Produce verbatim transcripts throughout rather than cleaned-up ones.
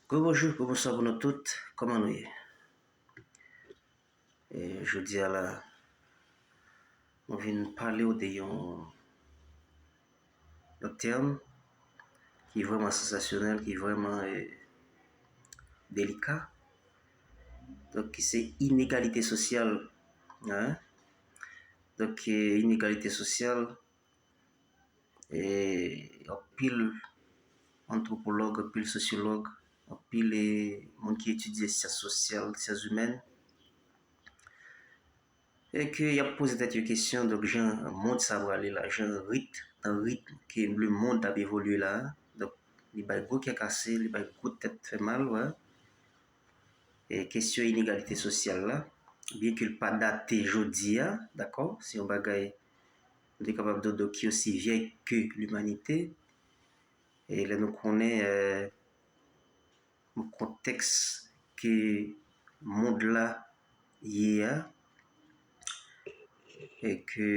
Gwo bonjou, gwo bonswa pou nou tout. Kòman nou ye? E, jodi a la, mwen vin pale w de yon lòt tèm ki vrèman sansasyonèl, ki vrèman, e, delika. Donk, ki se inegalite sosyal. Hein? Donk, e, inegalite sosyal, e, anpil antwopològ, anpil sosyològ, anpil, e, moun ki etidye syans sosyal, syans imèn, e ke y ap poze tèt yo kesyon, donk, jan mond sa prale la, jan rit, nan ritm ke lemonn ap evolye la, donk, li bay gwo kè kase, li bay gwo tèt fè mal, wè. E kesyon inegalite sosyal la, byenke l pa date jodi a, dakò, se yon bagay, nou te kapab di, donk, ki osi vyèy ke limanite. E lè nou konnen, e, kontèks ke mond la ye a, e ke,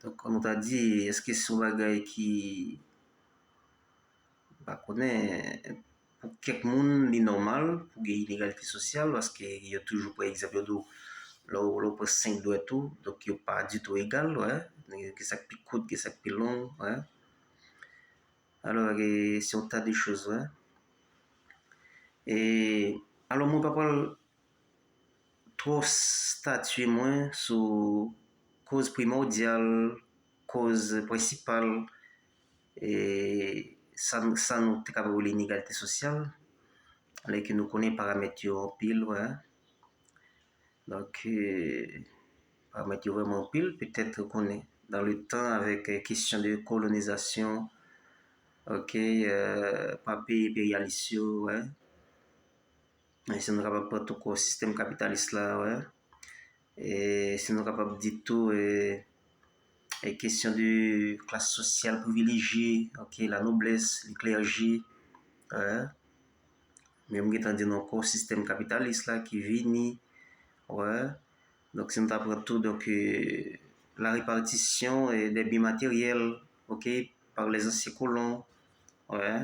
donk, nou ta di, èske se yon bagay ki, m pa konnen, pou kèk moun, li nòmal pou gen inegalite sosyal, paske yo toujou pran egzanp, yo di w, lè w, lè w pran senk dwèt ou, donk yo pa ditou egal, wè. Gen sa k pi kout, gen sa k pi long, wè. Alò, e, se yon ta de choz, wè. E, alò, mwen pa pral twò statye mwen sou koz primòdyal, koz prensipal, e, sa, sa nou te kapab rele inegalite sosyal, alèke nou konnen paramèt yo anpil, wè. Donk, e, paramèt yo vrèman anpil, petèt ou konnen, dans le temps, avèk, e, kesyon de kolonizasyon, oke, e, pa peyi enperyalis yo, wè. E si nou kapab pran tou kou sistèm kapitalis la, wè. E si nou kapab di tou, e, e kesyon de klas sosyal privilejye, oke, la noblès, le klèje, wè. Men m gentan di nou ankò, sistèm kapitalis la ki vini, wè. Donk, si nou ta pran tou, donk, e, la répartition, e, des biens matériels, oke, par les anciens colons, wè.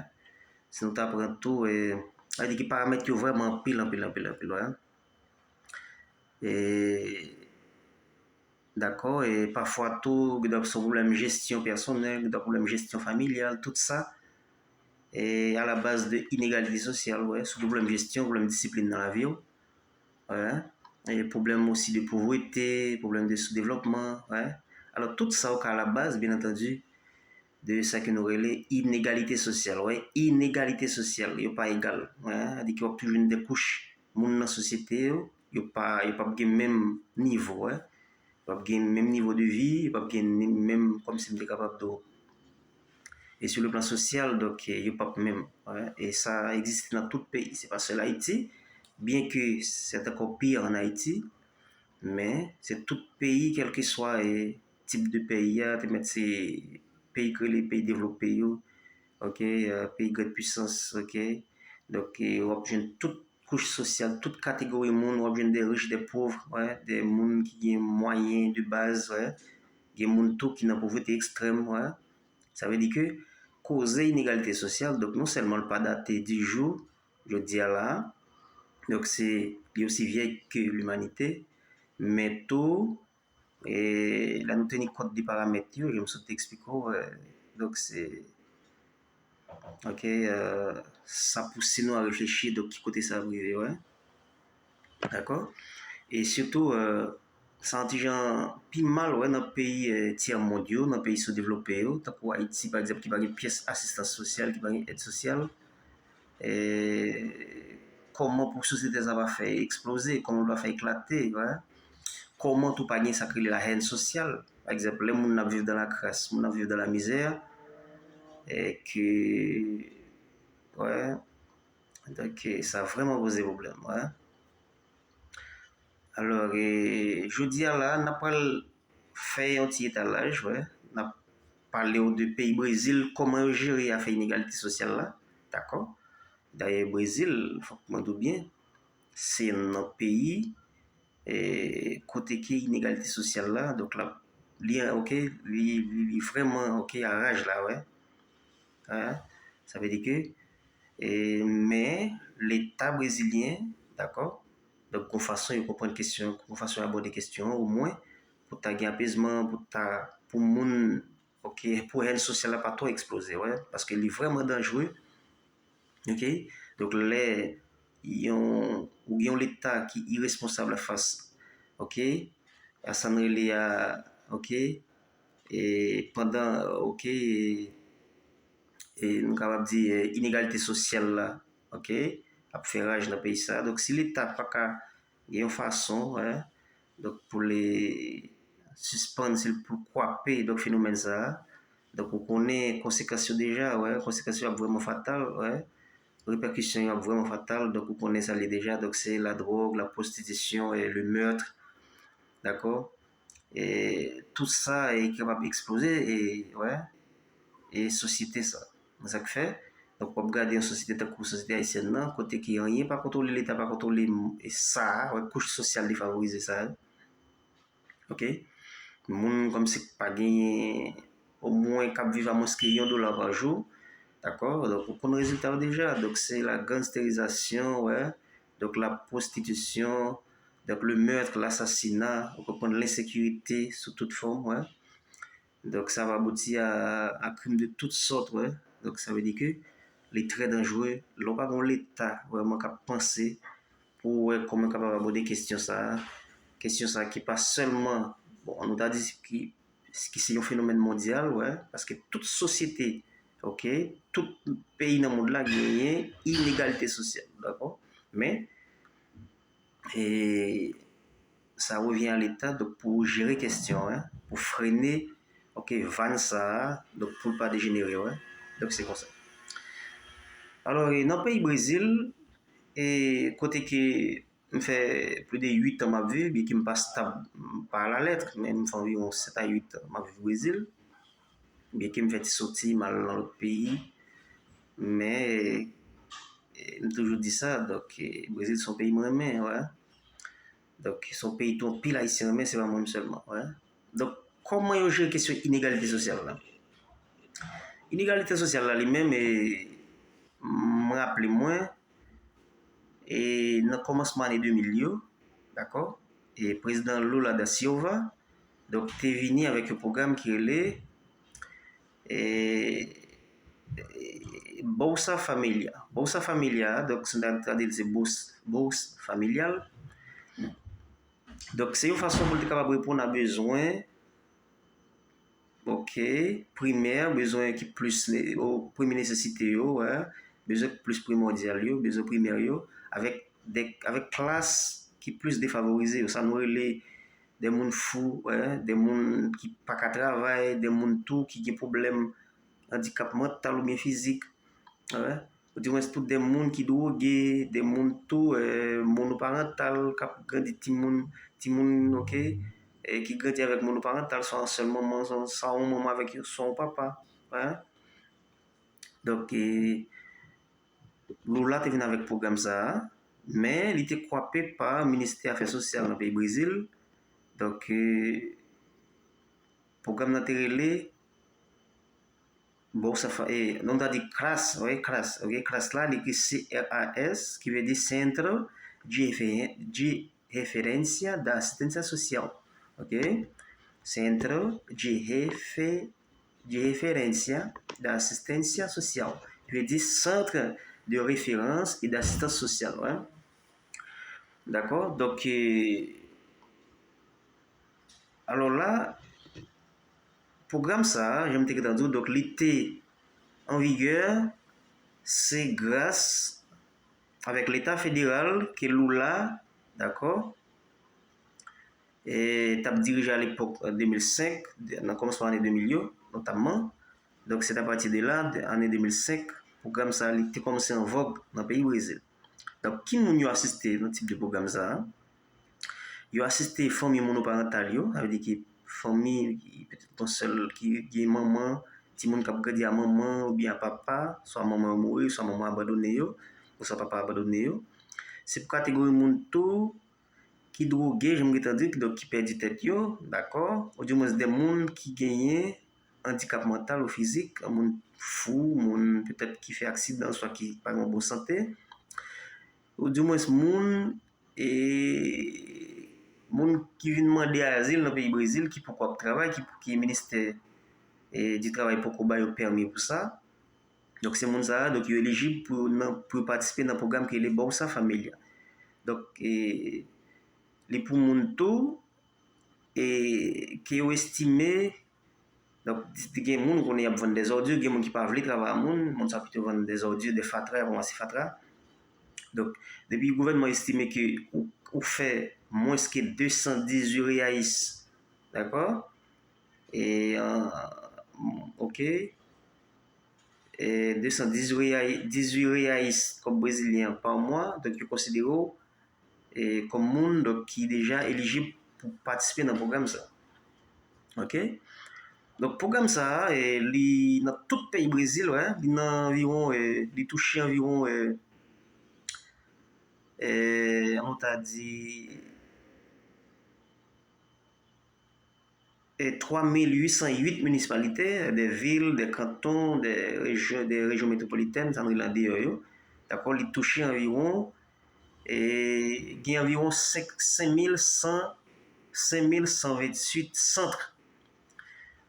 Si nou ta pran tou, e, sa vle di ki paramèt yo vrèman anpil, anpil, anpil, anpil, wè. E, dakò, e pafwa tou, gen dwa se yon pwoblèm jesyon pèsonèl, gen dwa pwoblèm jesyon familyal, tout sa, e, a la baz de inegalite sosyal, wè, sou pwoblèm jesyon, pwoblèm disiplin nan lavi w, wè, e pwoblèm osi de povrete, pwoblèm de soudevlòpman, wè. Alò, tout sa yo ka a la baz, byen antandi, de sa ke nou rele inegalite sosyal, wè, inegalite sosyal, yo pa egal, wè, sa vle di ke w ap toujou jwenn de kouch moun nan sosyete yo, yo pa, yo p ap gen menm nivo, wè. Yo p ap gen menm nivo de vi, yo p ap gen ni menm, kòmsi m te kapab di w. E sou le plan sosyal, donk, yo p ap menm, wè. E sa egziste nan tout peyi, se pa sèl Ayiti, byenke c'est encore pire en Haïti, men se tout peyi, kèlkeswa, e, tip de peyi a, te mèt se peyi k rele peyi devlope yo, oke, e, peyi grande puissance, oke. Donk, e, w ap jwenn tout kouch sosyal, tout kategori moun, w ap jwenn de rich, de pòv, wè, de moun ki gen mwayen de baz, wè. Gen moun tou ki nan povrete ekstrèm, wè. Sa vle di ke koze inegalite sosyal, donk, non sèlman l pa date di jou jodi a la, donk, se, li osi vyèy ke limanite, men tou, e, lè nou teni kont de paramèt yo, jan m sot te eksplike w, e, donk, se, oke, e, sa pouse nou a reflechi, donk, ki kote sa ap rive, wè. Dakò? E sitou, e, sa yon ti jan pi mal, wè, nan peyi, e, tyè mond yo, nan peyi soudevlope yo, tankou Ayiti, pa egzanp, ki pa gen pyès asistans sosyal, ki pa gen èd sosyal. E, kòman pou sosyete sa va fè eksploze, kòman l va fè eklate, wè. Kòman tou pa gen sa k rele la haine sosyal. Pa egzanp, lè moun ap viv dans la crasse, moun ap viv dans la misère, e ke, wè, donk, sa vrèman poze pwoblèm, wè. Alò, e, jodi a la, n ap pral fè yon ti etalaj, wè. N ap pale w de peyi Brezil, kòman yo jere afè inegalite sosyal la, dakò? Dayè, Brezil, fòk mwen di w byen, se nan peyi, e, kote ke inegalite sosyal la, donk la, li, oke, li, li, li vrèman, oke, a raj la, wè. Hein? Sa vle di ke E, men, Leta brezilyen, dakò? Donk, gon fason yo konprann kesyon, gon fason yo abòde kesyon an, omwen, pou ta gen apezman, pou ta, pou moun, ok, pou hèn sosyal la pa twò eksploze, wè, paske li vrèman danjre, ok? Donk, lè yon, ou gen yon Leta ki iresponsab fas, ok, a sa n rele a, ok, e pandan, ok, e, e nou kapab di, e, inegalite sosyal la, ok, ap fè raj nan peyi sa. Donk, si Leta pa ka gen yon fason, wè, donk, pou li sispann, si l pou l kwape, donk, fenomèn sa a, donk, ou konnen konsekans yo deja, wè, konsekans yo ap vrèman fatal, wè, repèkisyon yo ap vrèman fatal, donk, ou konnen sa l ye deja, donk, se ladwòg, lapwostitisyon, e le meurtre, dakò? E tout sa e kapab eksploze, e, wè, e sosyete sa. Sa k fè, donk, w ap gade yon sosyete tankou sosyete ayisyèn nan, kote ke anyen pa kontwole, Leta pa kontwole, m, e sa, wè, kouch sosyal defavorize sa yo. Ok? Moun kòmsi pa genyen, omwen k ap viv a mwens ke yon dola pa jou, dakò? Donk, ou konn rezilta yo deja. Donk, se la gangsterizasyon, wè. Donk, la pwostitisyon, donk, le meurtre, lasasina, ou konprann, lensekirite sou tout fòm, wè. Donk, sa va abouti a, a krim de tout sòt, wè. Donk, sa vle di ke li trè danjre. Lè w pa gen yon Leta vrèman k ap panse pou wè kòman yo kapab abòde kesyon sa a. Kesyon sa a ki pa sèlman, bon, nou ta di ki, ki se yon fenomèn mondyal, wè, paske tout sosyete, ok, tout peyi nan mond la genyen inegalite sosyal, dakò? Men, e sa revyen a Leta, donk, pou jere kesyon an, pou frene, ok, van sa a, donk, pou l pa dejenere, wè. Donk, se konsa. Alò, e nan peyi Brezil, e kote ke m fè plis de uit an m ap viv, byenke m pa stab, m pa alalèt, men m fè anviwon sèt a uit an m ap viv Brezil. Byenke m fè ti soti, m al nan lòt peyi, men, e, m toujou di sa, donk, e, Brezil se yon peyi m renmen, wè. Donk, se yon peyi tou anpil Ayisyen renmen, se pa mwen menm sèlman, wè. Donk, kòman yo jere kesyon inegalite sosyal la? Inegalite sosyal la, li menm, e, m raple mwen, e, nan kòmansman ane de mil yo, dakò? E prezidan Lula da Silva, donk, te vini avèk yon pwogram ki rele, e, e, Bolsa Família. Bolsa Família, donk, si n ta tradui l, se bous, bous familyal. Donk, se yon fason pou l te kapab reponn a bezwen, ok, primè, bezwen ki plis ne-, o, premye nesesite yo, wè, bezwen ki plis primòdyal yo, bezwen primè yo, avèk de, avèk klas ki plis defavorize yo. Sa nou rele de moun fou, wè, de moun ki pa ka travay, de moun tou ki gen pwoblèm andikap mantal oubyen fizik, wè. Ou di mwens tout de moun ki dwoge, de moun tou, e, monoparantal, k ap grandi timoun, timoun, ok, e, ki grandi avèk monoparantal, swa yon sèl manman, swa, swa yon manman avèk yon, swa yon papa, wè. Donk, e, Lula te vin avèk pwogram sa a, men li te kwape pa ministè afè sosyal nan peyi Brezil. Donk, e, pwogram nan te rele Bolsa Fa-, e, nou ta di kras, wi, kras, ok, kras la, li ekri C R A S, ki vle di Centro de Refe-, de Referência da Assistência Social, ok? Centro de Refe-, de Referência da Assistência Social, ki vle di Centre de Référence et d'Assistance Sociale, wi. Dakò? Donk, e, alò la, pwogram sa a, jan m te gentan di w, donk, li te an vigè, se gras avèk Leta federal ke Lula, dakò, e, t ap dirije alepòk, an de mil senk, nan kòmansman ane de mil yo, notamman. Donk, se t apati de la, de ane de mil senk, pwogram sa a, li te kòmanse an vòg nan peyi Brezil. Donk, ki moun yo asiste nan tip de pwogram sa a? Yo asiste fanmi monoparantal yo, sa vle di ki fanmi ki petèt yon sèl, ki gen manman, timoun k ap grandi a manman oubyen a papa, swa manman yo mouri, swa manman abandone yo, oswa papa abandone yo. Se pou kategori moun tou ki dwoge, jan m gentan di, ki, donk, ki pèdi tèt yo, dakò? Oudimwens de moun ki genyen, andikap mantal ou fizik, moun fou, moun petèt ki fè aksidan, swa ki pa gen bon sante, ou dimwens moun, e, moun ki vin mande azil nan peyi Brezil, ki poko ap travay, ki, ki ministè, e, di travay poko ba yo pèmi pou sa. Donk, se moun sa a, donk, yo elijib pou, nan, pou yo patisipe nan pwogram ki rele Bolsa Família. Donk, e, li pou moun tou, e, ke yo estime, donk, gen moun ou konnen y ap vann dèzòdi, gen moun ki pa vle travay a moun, moun sa pito vann dèzòdi, dè fatra, y ap ranmase fatra. Donk, depi gouvènman estime ke ou, ou fè mwens ke de san dizuit reais, dakò? E, an, ok. E, de san dizuit reais, dizuit reais kòb brezilyen pa mwa, donk yo konsidere w, e, kòm moun, donk, ki deja elijib pou patisipe nan pwogram sa. Ok? Donk, pwogram sa a, e, li nan tout peyi Brezil, wè, li nan anviwon, e, li touche anviwon, e, e, an nou ta di, e, twa mil uit san uit minisipalite, de vil, de kanton, de rejyon, de rejyon metwopolitèn, sa nou rele andeyò yo. Dakò, li touche anviwon, e, gen anviwon senk, senk mil san, senk mil san venntuit sant.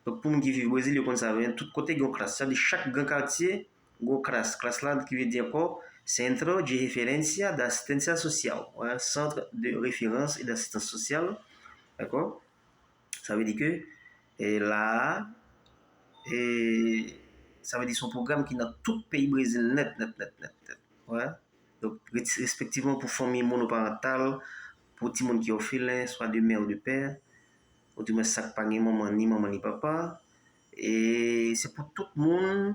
Donk, pou moun ki viv Brezil, yo konn sa, tout kote gen yon klas. Sa vle di chak gran katye, gwo klas. Klas la ki vle di ankò Centro de Referência da Assistência Social, wè, Centre de Référence et d'Assistance Sociale, dakò? Sa vle di ke, e, la a, e, sa vle di se yon pwogram ki nan tout peyi Brezil nèt, nèt, nèt, nèt, nèt. Wè. Donk, res-, respektivman pou fanmi monoparantal, pou timoun ki òfelen, swa de mè ou de pè, ou dimwens sa k pa gen manman, ni manman, ni papa. E se pou tout moun,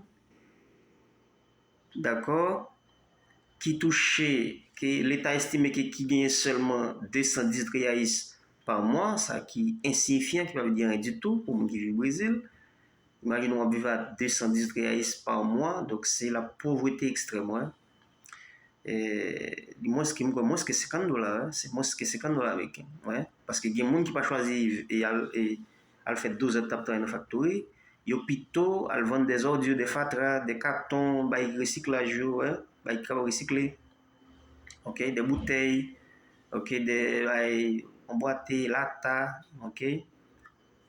dakò, ki touche, ke Leta estime ke ki genyen sèlman de san dizuit reais pa mwa, sa ki ensiyifyan, ki pa vle di anyen ditou pou moun ki viv Brezil. Imajine w ap viv a de san dizuit reais pa mwa, donk se la povrete ekstrèm, wè. E, li mwens ke, m kwè, mwens ke senkant dola, wè. Se mwens ke senkant dola ameriken, wè. Paske gen moun ki pa chwazi e al, e al fè douz èdtan ap travay nan faktori, yo pito al vann dèzòdi yo, dè fatra, dè katon, bay resiklaj yo, wè, bay ki kapab resikle. Ok, dè boutèy, ok, dè bay anbwate, lata, ok.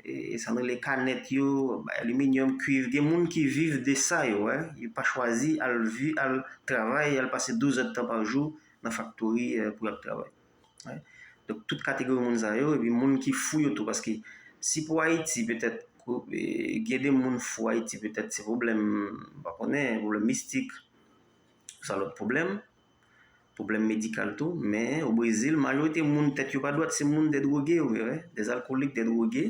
E sa nou rele kanèt yo, bay aliminyòm, kuiv. Gen moun ki viv de sa yo, wè. Yo pa chwazi al vi-, al travay, al pase douz èdtan pa jou nan faktori, e, pou y ap travay. Wè. Donk, tout kategori moun sa yo, epi moun ki fou yo tou, paske si pou Ayiti, petèt, ko-, e, gen de moun fou Ayiti, petèt se pwoblèm, m pa konnen, pwoblèm mistik, sa lòt pwoblèm, pwoblèm medikal tou, men o Brezil, majorite moun tèt yo pa dwat, se moun dè dwoge yo, wè, dè alkolik, dè dwoge,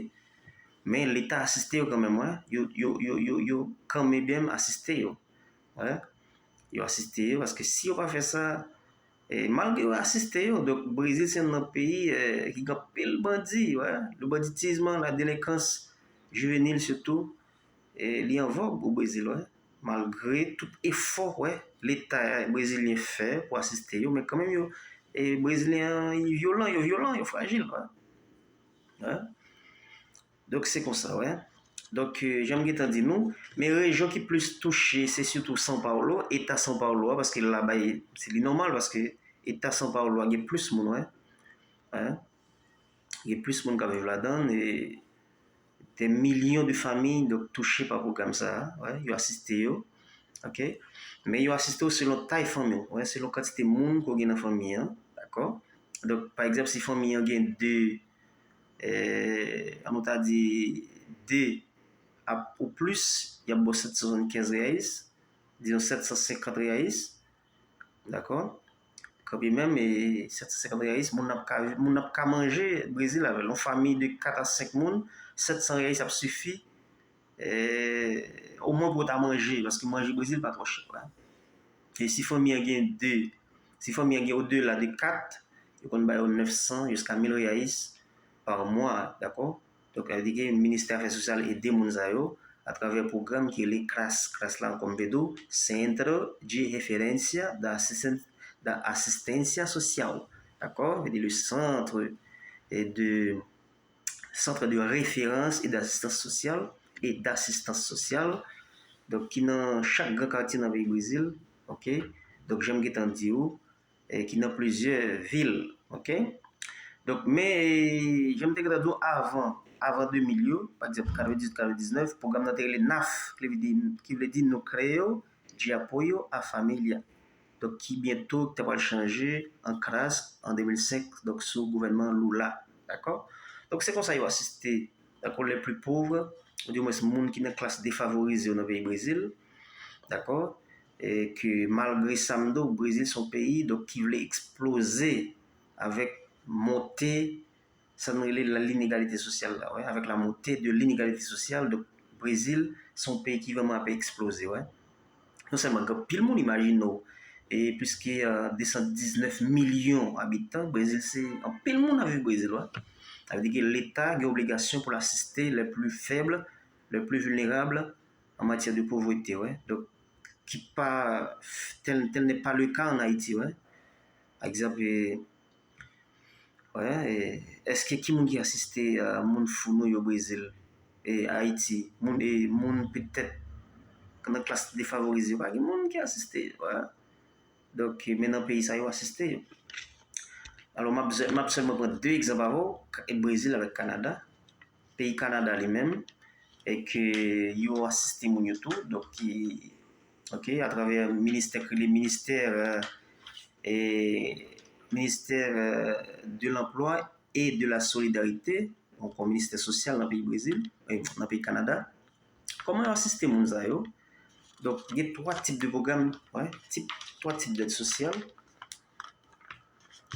men Leta asiste yo kanmenm, wè, yo, yo, yo, yo, yo kanmenm asiste yo, wè, yo asiste yo, paske si yo pa fè sa, e, malgre yo asiste yo, donk Brezil se youn nan peyi, e, ki gen anpil bandi, wè, le banditisme, la délinquance juvénile surtout, e, li an vòg o Brezil, wè. Malgre tout efò, wè, Leta brezilyen fè pou asiste yo, men kanmenm yo, e, Brezilyen an, yo vyolan, yo vyolan, yo frajil, wè. Wè. Donk, se konsa, wè. Donk, e, jan m gentan di nou, men rejyon ki plis touche, se sitou São Paulo, eta São Paulo a, paske la bay, se li nòmal, paske eta São Paulo a gen plis moun, wè. Wè. Gen plis moun k ap viv ladan l, e dè milyon de fanmi, donk, touche pa pwogram sa a, wè, yo asiste yo, ok? Men yo asiste w selon tay fanmi w, wè, selon kantite moun ke w gen nan fanmi an, dakò? Donk, pa egzanp, si fanmi an gen de, e, an nou ta di, de ap, ou plis, y ap ba w sèt san swasannkenz reais, dizon sèt san senkant reais, dakò? Kanpe menm, e sèt san senkant reais, moun ap ka, moun ap ka manje Brezil avè l. Yon fanmi de kat a senk moun, sèt san reais ap sifi, e, omwen pou yo ta manje, paske manje Brezil pa twò chè, wè. E si fanmi an gen de, si fanmi an gen odela de kat, yo konn ba yo nèf san jiska mil reais pa mwa, dakò? Donk, sa vle di ke ministè afè sosyal ede moun sa yo atravè pwogram ki rele kras. Kras la, ankò m vle di w, Centro de Referência da Assisten-, da Assistência Social, dakò? Vle di le centre, e, de, centre de référence et d'assistance sociale. et d'Assistance Sociale, donk, ki nan chak gran katye nan peyi Brezil, oke? Donk, jan m gentan di w, e ki nan plizyè vil, oke? Donk, men, e, jan m te gentan di w avan, avan de mil yo, pa egzanp, katrevendizuit, katrevendiznèf, pwogram nan te rele naf, ki vle di, ki vle di Núcleo de Apoio à Família. Donk, ki byento te pral chanje an CRAS an de mil senk, donk, sou gouvènman Lula. Dakò? Donk, se konsa yo asiste, dakò, les plus pauvres, ou dimwens moun ki nan klas defavorize yo nan peyi Brezil. Dakò? E ke malgre sa m di w, Brezil se yon peyi, donk, ki vle eksploze avèk monte sa n rele la, l'inégalité sociale la, wè, avec la montée de l'inégalité sociale, donk, Brezil, se yon peyi ki vrèman ap eksploze, wè. Non sèlman gen anpil moun, imajine w, e plis ke, euh, de san diznèf milyon abitan, Brezil, se anpil moun ap viv Brezil, wè. Sa vle di ke Leta gen obligasyon pou l asiste les plus faibles, les plus vulnérables en matière de pauvreté, wè. Donk, ki pa, tel, tel n'est pas le cas en Haïti, wè. Pa egzanp, e, wè, e, èske ki moun ki asiste, e, moun fou nou yo Brezil, e, Ayiti, moun, e, moun petèt nan klas defavorize, pa gen moun ki asiste, wè. Donk, men nan peyi sa yo asiste yo. Alò, m ap, m ap sèlman pran de egzanp avè w, K-, Brezil avèk Kanada. Peyi Kanada li menm, e ke yo asiste moun yo tou, donk, ki, oke, atravè ministè ki rele ministè, euh, e, ministè, euh, de l'emploi et de la solidarité, donk, yon ministè sosyal nan peyi Brezil, e, nan peyi Kanada. Kòman yo asiste moun sa yo? Donk, gen twa tip de pwogram, wè, tip, twa tip dèd sosyal,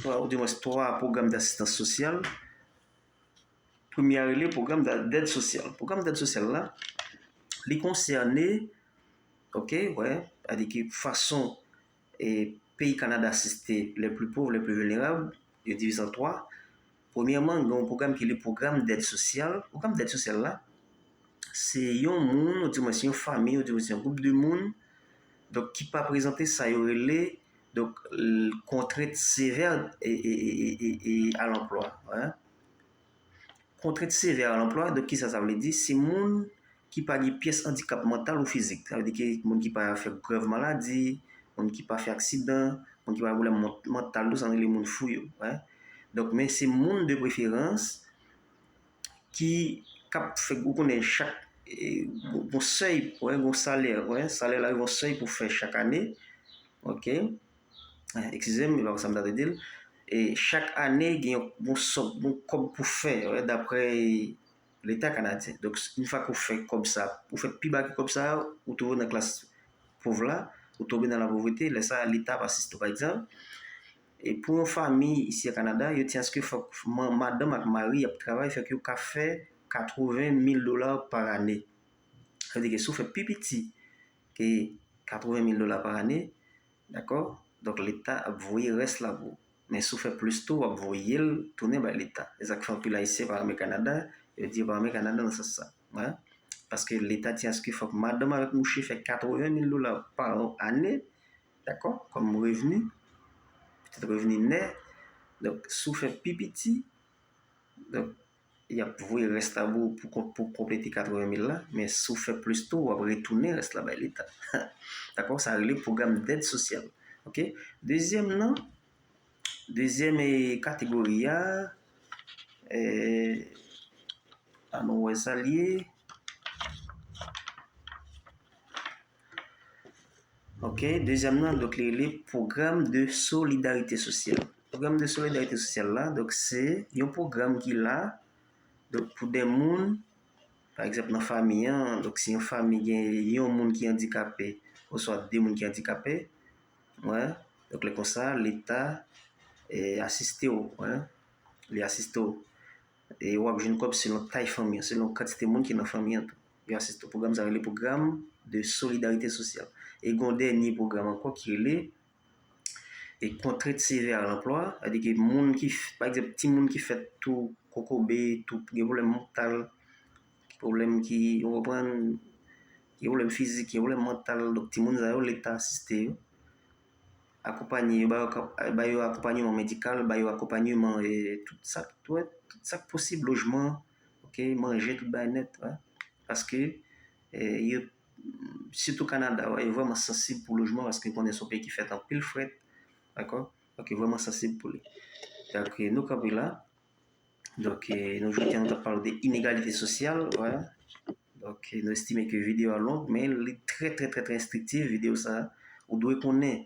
twa, ou dimwens twa pwogram dasistans sosyal. Premye a rele pwogram dèd sosyal. Pwogram dèd sosyal la, li konsène, oke, wè, sa vle di ke fason, e, peyi Kanada asiste les plus pauvres, les plus vulnérables, yo divize an twa. Premyèman, gen yon pwogram ki rele pwogram dèd sosyal. Pwogram dèd sosyal la, se yon moun, ou dimwens se yon fanmi, ou dimwens se yon gwoup de moun, donk, ki pa prezante sa yo rele, donk, l-, kontrent sevè e, e, e, e, e, e a lanplwa, hein. Kontrent sevè a lanplwa, donk, kisa sa vle di? Se moun ki pa gen pyès andikap mantal ou fizik. Sa vle di ke moun ki pa fè grèv maladi, moun ki pa fè aksidan, moun ki pa gen pwoblèm mant-, mantal tou, sa nou rele moun fou yo, hein. Donk, men se moun de preferans ki, k ap fè, ou konnen chak, e, gon, gon sèy, wè, gon salè, wè, salè la, gon sèy pou fè chak ane, oke? Eh, eskize m, e pa konsa m ta dwe di l. E chak ane, gen yon, gon sòm, gon kòb pou fè, wè, daprè Leta kanadyen. Donk, yon fwa ke w fè kòb sa, ou fè pi ba ke kòb sa, ou twouve w nan klas pòv la, ou tonbe nan lapovrete, lè sa a, Leta ap asiste w. Pa egzanp, e pou yon fanmi isi a Kanada, yo di aske fòk ma-, madanm ak mari ap travay, fòk yo ka fè katreven mil dola pa ane. Sa vle di ke si w fè pi piti ke katreven mil dola pa ane, dakò? Donk, Leta ap voye rès la pou ou. Men si w fè plis tou, w ap voye l tounen bay Leta. E sa k fè anpil Ayisyen pa renmen Kanada, yo di yo pa renmen Kanada nan sans sa. Wè. Paske Leta di aske fòk madanm avèk mouche fè katreven mil dola pa ane, dakò, kòm revni, petèt revni nèt. Donk, si w fè pi piti, donk, y ap voye rès la pou, pou, pou konplete katreven mil la, men si w fè plis tou, w ap retounen rès la bay Leta. Dakò? Sa rele pwogram dèd sosyal. Oke? Dezyèm nan, dezyèm, e, kategori a, e, ann wè sa l ye. Oke, dezyèm nan, donk, li rele pwogram de solidarite sosyal. Pwogram de solidarite sosyal la, donk, se yon pwogram ki la, donk, pou de moun, pa egzanp, nan fanmi an, donk, si yon fanmi gen yon moun ki andikape, oswa de moun ki andikape, wè, donk, lè konsa, Leta, e, asiste w, wè, li asiste w. E w ap jwenn kòb selon tay fanmi an, selon kantite moun ki nan fanmi an tou. Yo asiste pwogram sa rele pwogram de solidarite sosyal. E gen yon dènye pwogram ankò ki rele, e, kontrent sevè a lanplwa, sa vle di ke moun ki, f-, pa egzanp, timoun ki fèt tou kokobe, tou gen pwoblèm mantal, pwoblèm ki, ou konprann, gen pwoblèm fizik, gen pwoblèm mantal, donk timoun sa yo, Leta asiste yo. Akonpanye yo, ba yo ka-, ba yo akonpanyeman medikal, ba yo akonpanyeman, e, tout sa, tout, tout sa k posib, lojman, oke, manje, tout bagay nèt, wè. paske eh, yo, sitou Kanada, wè, yo vrèman sansib pou lojman, paske yo konnen se yon peyi ki fèt anpil frèt, dakò? Donk, yo vrèman sansib pou li. Donk, eh, nou kanpe la. Donk, eh, nou jodi a, nou t ap pale de inegalite sosyal, wè. Donk, eh, nou estime ke videyo a long, men li trè, trè, trè, trè enstriktif, videyo sa. Ou dwe konnen.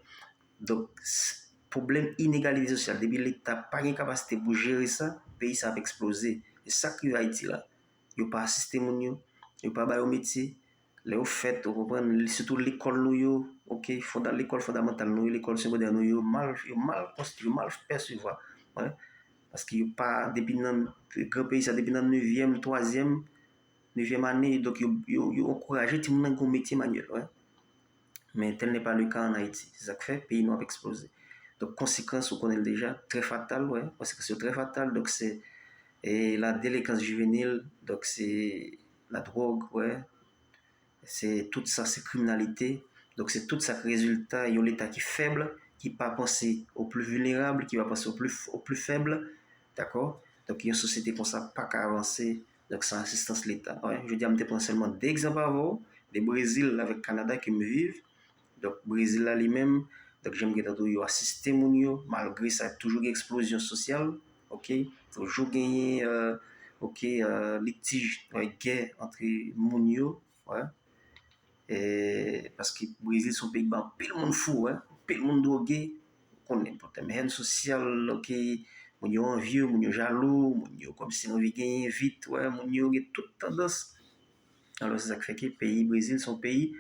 Donk, s- pwoblèm inegalite sosyal, depi Leta pa gen kapasite pou jere sa, peyi sa ap eksploze. E sa k rive Ayiti la. Yo pa asiste moun yo, yo pa ba yo metye. Lè yo fèt, ou konprann, sitou lekòl nou yo, oke, fonda, lekòl fondamantal nou yo, lekòl segondè nou yo, mal, yo mal konstwi, yo mal pèsevwa. Wè. Paske yo pa, depi nan gran peyi sa, depi nan nevyèm, twazyèm, nevyèm ane, donk yo, yo, yo ankouraje timoun nan gen yon metye manyèl, wè. Men tel n'est pas le cas en Haïti. Se sa k fè peyi nou ap eksploze. Donk, konsekans, ou konnen l deja, trè fatal, wè. Konsekans yo trè fatal. Donk, se eh, la délinquance juvénile, donk se la dwòg, wè. Se tout sa, se kriminalite. Donk, se tout sa k rezilta yon Leta ki fèb, ki pa panse aux plus vulnérables, ki pa panse aux plus, aux plus faibles, dakò? Donk, yon sosyete konsa pa ka avanse, donk, san asistans Leta. Wè, jodi a, m te pran sèlman de egzanp avè w, de Brezil avèk Kanada ke m viv. Donk, Brezil la li menm, donk, jan m gentan di w, yo asiste moun yo, malgre sa, toujou gen eksplozyon sosyal, oke? Toujou genyen, eh, oke, eh, litij, wè, gè antre moun yo, wè. Eh, paske Brezil se yon peyi ki ba anpil moun fou, wè, anpil moun dwoge, ou konnen pwoblèm hèn sosyal, oke, moun yo anvye, moun yo jalou, moun yo kòmsi anvi genyen vit, wè, moun yo gen tout tandans. Alò, se sa k fè ke peyi Brezil se yon peyi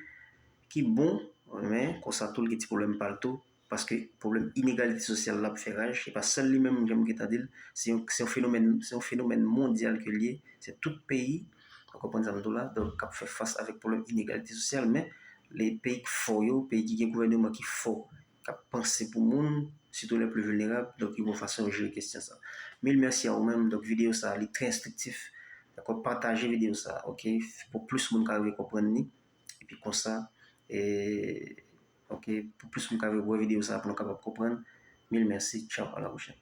ki bon, men konsa tou, l gen ti pwoblèm pa l tou, paske pwoblèm inegalite sosyal la ap fè raj, e pa sèl li menm, jan m gentan di l, se yon, se yon fenomèn, se yon fenomèn mondyal ke l ye, se tout peyi, ou konprann sa m di w la, donk, k ap fè fas avèk pwoblèm inegalite sosyal, men le peyi k fò yo, peyi ki gen gouvèneman ki fò, k ap panse pou moun, sitou les plus vulnérables, donk, yo gon fason yo jere kesyon sa. Mil mèsi a ou menm, donk, videyo sa, li trè enstriktif, dakò, pataje videyo sa, oke, pou plis moun ka rive konprann li, epi konsa, e, oke, pou plis moun ka rive wè videyo sa, pou nou kapab konprann. Mil mèsi, tchaw, a la pwochèn.